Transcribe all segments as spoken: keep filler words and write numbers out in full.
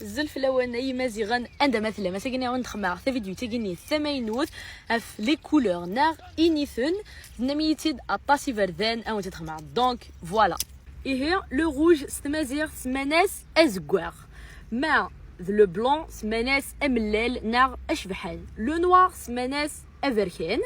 Azul fell-awen ay imaziɣen, anda ma tellam. Ass-agi ad wen-d-xedmeɣ tavidyut-agi-nni tamaynut ɣef les couleurs neɣ initen. Tennam-iyi-tt-id aṭas iberdan ad wen-tt-id-xedmeɣ. Donc voilà. Ihi, le rouge s tmaziɣt semman-as azeggaɣ, ma d le blanc semman-as amellal neɣ acebḥan, le noir semman-as aberkan,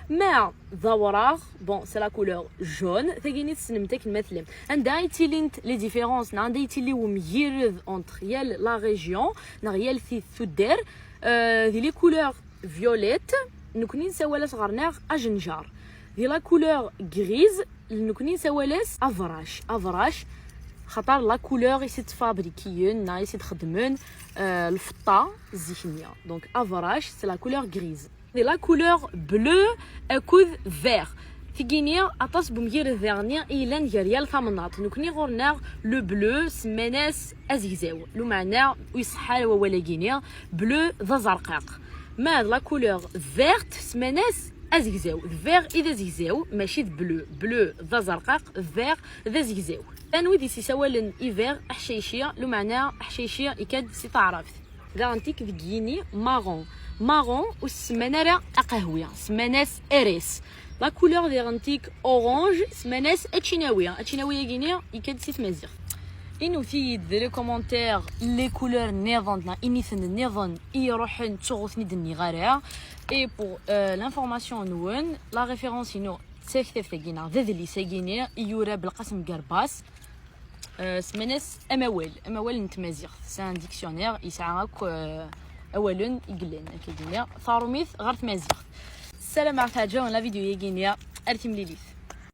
ma d awraɣ, bon, c'est la couleur jaune. Tagini tessnem-tt akken ma tellam. Anda ay ttilint les différences neɣ anda ay yettili umgired entre yal la région neɣ yal ti-, tuddar? Euh, di les couleurs violettes, nekkni nsawal-as ɣer-neɣ ajenjar. Di la couleur grise, nekkni nsawal-as abrac. Abrac, xaṭer la couleur i s-ttfabrikiyen neɣ i s-id-xeddmen, euh, lfeṭṭa zik-nni. Donc abrac, c'est la couleur grise. Di la couleur bleu akked vert. Tigini, aṭas n umgired daɣen i yellan gar yal tamnaḍt. Nekkni ɣur-neɣ le bleu, semman-as azegzaw. Lumeɛna ur iṣeḥḥa ara wawal-agi-ni, bleu d azerqaq. Ma d la couleur verte, semman-as azegzaw. D vert i d azegzaw, mačči d bleu. Bleu d azerqaq, vert d azegzaw. Anwa i d-isawalen i vert? Aḥcayci, lumeɛna aḥcayci ikad si taɛrabt. Daɣen tik deg yini marron. Marron ur s-semman ara aqehwi, semman-as ares. La couleur daɣen tik orange, semman-as ačinawi. Ačinawi-agi-ni ikad si tmaziɣt. Inut-iyi-d di les commentaires les couleurs nniḍen neɣ initen nniḍen i iruḥen, ttuɣ ur ten-id-nniɣ ara. Et pour, euh, l'information-nwen, la référence-inu d taktabt-agi neɣ d adlis-agi-ni i yura Belqasem Garbas. Euh, semman-as amawal, amawal n tmaziɣt. C'est un dictionnaire, yesɛa akk, euh, awalen i yellan, akka d-iniɣ, taṛumit ɣer tmaziɣt. Ssarameɣ teɛǧeb-awen la vidéo-agi-ni. Ar timlilit.